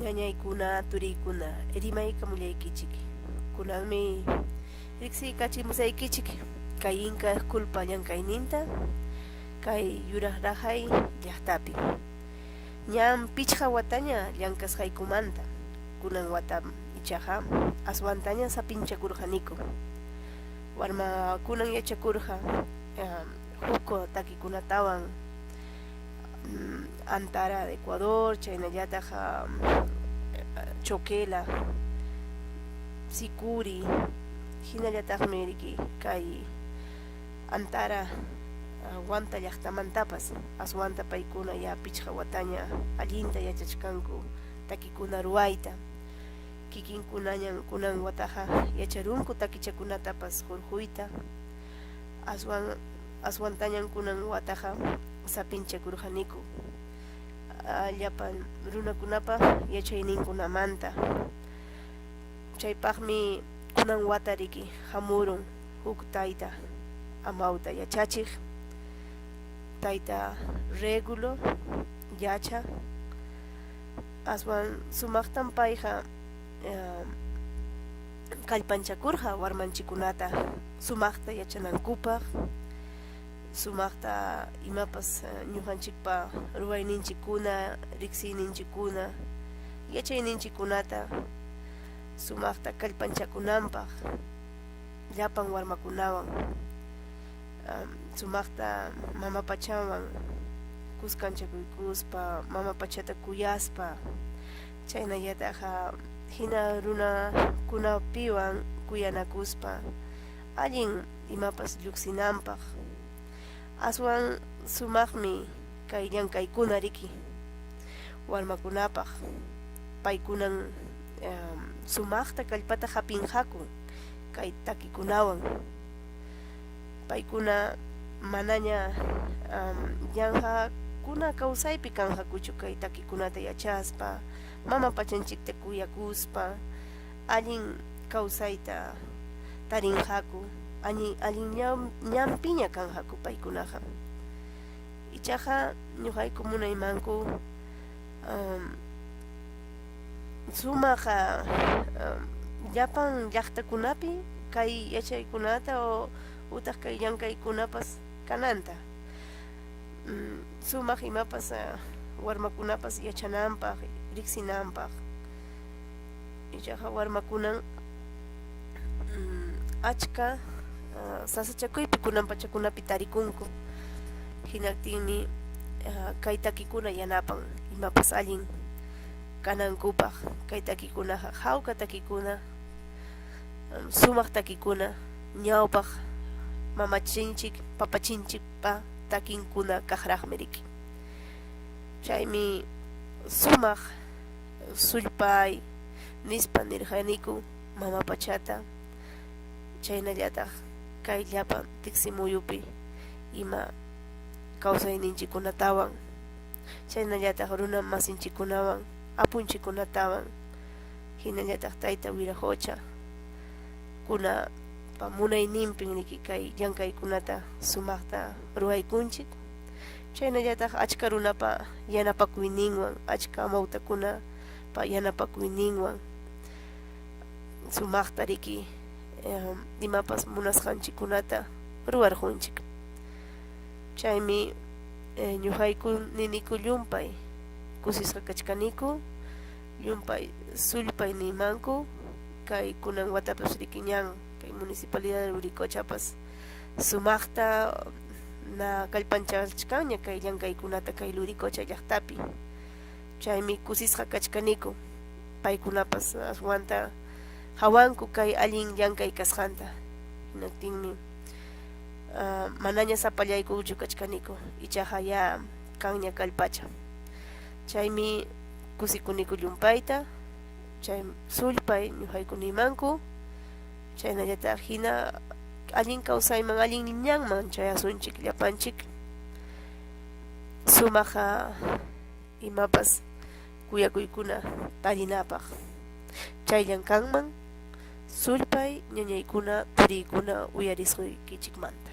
Ñañaykuna, turiykuna, rimaykamullaykichik. Kunanmi riqsiykachimusaykichik kay Inka Esculpa llank'ayninta kay Yuraq Raqay llaqtapi. Ñam pichqa wataña llank'asqaykumanta, kunan watam ichaqa aswantaña sapinchakurqaniku. Warmakunan yachakurqa huk takikunatawan Antara de Ecuador, chaynallataq Choquela, Sicuri, hinallataqmi riki kay Antara Huanta llaqtamantapas aswanta paykuna ya pichqa wataña allinta yachachkanku takikuna ruwayta. Kikinkunañan kunan wataqa yacharunku takichakunatapas hurquyta. Aswan aswantañan kunan wataqa sapinchakurqaniku llapan runakunapa yachayninkunamanta. Chaypaqmi kunan wata riki hamurun huk tayta amawta yachachiq, tayta Régulo Yacha, aswan sumaqtam payqa kallpanchakurqa warmanchikkunata sumaqta yachanankupaq, sumaqta imapas ñuqanchikpa ruwayninchikkuna, riqsiyninchikkuna, yachayninchikkunata sumaqta kallpanchakunanpaq llapan warmakunawan sumaqta mama pachawan kuskanchakuykuspa, mama pachata kuyaspa, chaynallataq hina runakunapiwan kuyanakuspa allin imapas lluqsinanpaq. Aswan sumaqmi kay llank'aykuna riki warmakunapaq, paykunan sumaqta kallpata hapinqaku kay takikunawan. Paykuna manaña yanqakuna kawsaypi kanqakuchu kay takikunata yachaspa, mama pachanchikta kuyakuspa, allin kawsayta tarinqaku, allin ñanpiña kanqaku paykunaqa. Ichaqa ñuqayku munaymanku sumaq llapan llaqtakunapi kay yachaykunata utaq kay llank'aykunapas kananta. Sumaq imapas warmakunapas yachananpaq, riqsinanpaq. Ichaqa warmakunan achka sasachakuypi kunan pachakunapi tarikunku. Hinaptinmi kay takikuna yanapan imapas allin kanankupaq. Kay takikunaqa hawka takikuna, sumaq takikuna, ñawpaq mamachinchik, papachinchikpa takinkuna kaqraqmi riki. Chaymi sumaq sullpay nispa nirqaniku mama pachata, chaynallataq kay llapan tiksimuyupi ima kawsayninchikkunatawan, chaynallataq runa masinchikkunawan, apunchikkunatawan, hinallataq tayta Wiraqocha kunapa munayninpin riki kay llank'aykunata sumaqta ruwaykunchik. Chaynallataq achka runapa yanapakuyninwan, achka amawtakunapa yanapakuyninwan sumaqta riki imapas munasqanchikkunata ruwarqunchik. Chaymi ñuqayku niniku llumpay kusisqa kachkaniku, llumpay sullpay niymanku kay kunan watapas riki ñan kay municipalidad de Luricochapas sumaqta na kallpanchachkanña kay llank'aykunata kay Luricocha llaqtapi. Chaymi kusisqa kachkaniku paykunapas aswanta hawanku kay allin llank'ay kasqanta. Hinaptinmi manaña sapallaykuchu kachkaniku, ichaqa ya kanña kallpacha. Chaymi kusikuniku llumpayta, chay sullpay ñuqayku niymanku, chaynallataq hina allin kawsayman, allin ñanman chayasunchik llapanchik sumaq imapas kuyakuykuna tarinapaq. Chayllan kanman sullpay ñañaykuna, turiykuna uyarisqaykichikmanta.